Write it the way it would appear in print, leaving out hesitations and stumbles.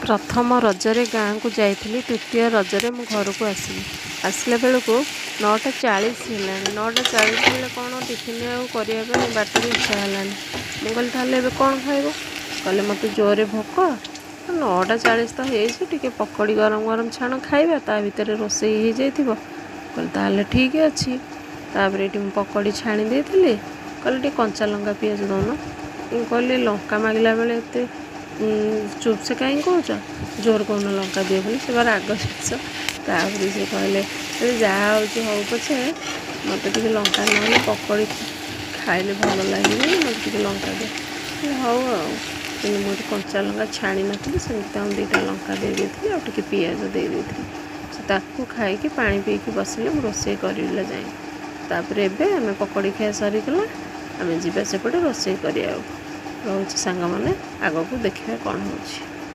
ପ୍ରଥମ ରଜରେ ଗାଁକୁ ଯାଇଥିଲି, ଦ୍ୱିତୀୟ ରଜରେ ମୁଁ ଘରକୁ ଆସିଲି। ଆସିଲା ବେଳକୁ 9:40 ହେଲାଣି। 9:40 ବେଳେ କ'ଣ ଟିଫିନ୍ ଆଉ କରିବା ପାଇଁ ବାଟରେ ଇଚ୍ଛା ହେଲାନି। ମୁଁ କହିଲି, ତାହେଲେ ଏବେ କ'ଣ ଖାଇବ? କହିଲେ, ମୋତେ ଜୋରରେ ଭୋକ, 9:40 ତ ହେଇଛି, ଟିକେ ପକୋଡ଼ି ଗରମ ଗରମ ଛାଣ, ଖାଇବା, ତା ଭିତରେ ରୋଷେଇ ହେଇଯାଇଥିବ। କହିଲେ, ତାହେଲେ ଠିକ୍ ଅଛି। ତାପରେ ଏଇଠି ମୁଁ ପକୋଡ଼ି ଛାଣି ଦେଇଥିଲି। କହିଲେ, ଟିକେ କଞ୍ଚା ଲଙ୍କା ପିଆଜ ଦେଉନ। ମୁଁ କହିଲି, ଲଙ୍କା ମାଗିଲା ବେଳେ ଏତେ ଚୁପ୍ ସେ କାହିଁ କହୁଛ? ଜୋର କହୁନ ଲଙ୍କା ଦିଅ ବୋଲି। ସେ ବା ରାଗ ଜିନିଷ। ତାପରେ ସେ କହିଲେ, ଯାହା ହେଉଛି ହଉ ପଛେ, ମୋତେ ଟିକେ ଲଙ୍କା ନହେଲେ ପକୋଡ଼ି ଖାଇଲେ ଭଲ ଲାଗିବନି, ମୋତେ ଟିକେ ଲଙ୍କା ଦିଅ। ହଉ ଆଉ। କିନ୍ତୁ ମୁଁ ଏଠି କଞ୍ଚା ଲଙ୍କା ଛାଣି ନଥିଲି, ସେମିତି ତାଙ୍କୁ ଦୁଇଟା ଲଙ୍କା ଦେଇ ଦେଇଥିଲି ଆଉ ଟିକେ ପିଆଜ ଦେଇ ଦେଇଥିଲି। ସେ ତାକୁ ଖାଇକି ପାଣି ପିଇକି ବସିଲେ, ମୁଁ ରୋଷେଇ କରିଲା ଯାଏଁ। ତାପରେ ଏବେ ଆମେ ପକୋଡ଼ି ଖିଆ ସରିଗଲା, ଆମେ ଯିବା ସେପଟେ ରୋଷେଇ କରିବାକୁ। ରହୁଛି ସାଙ୍ଗମାନେ, ଆଗକୁ ଦେଖିବା କ'ଣ ହେଉଛି।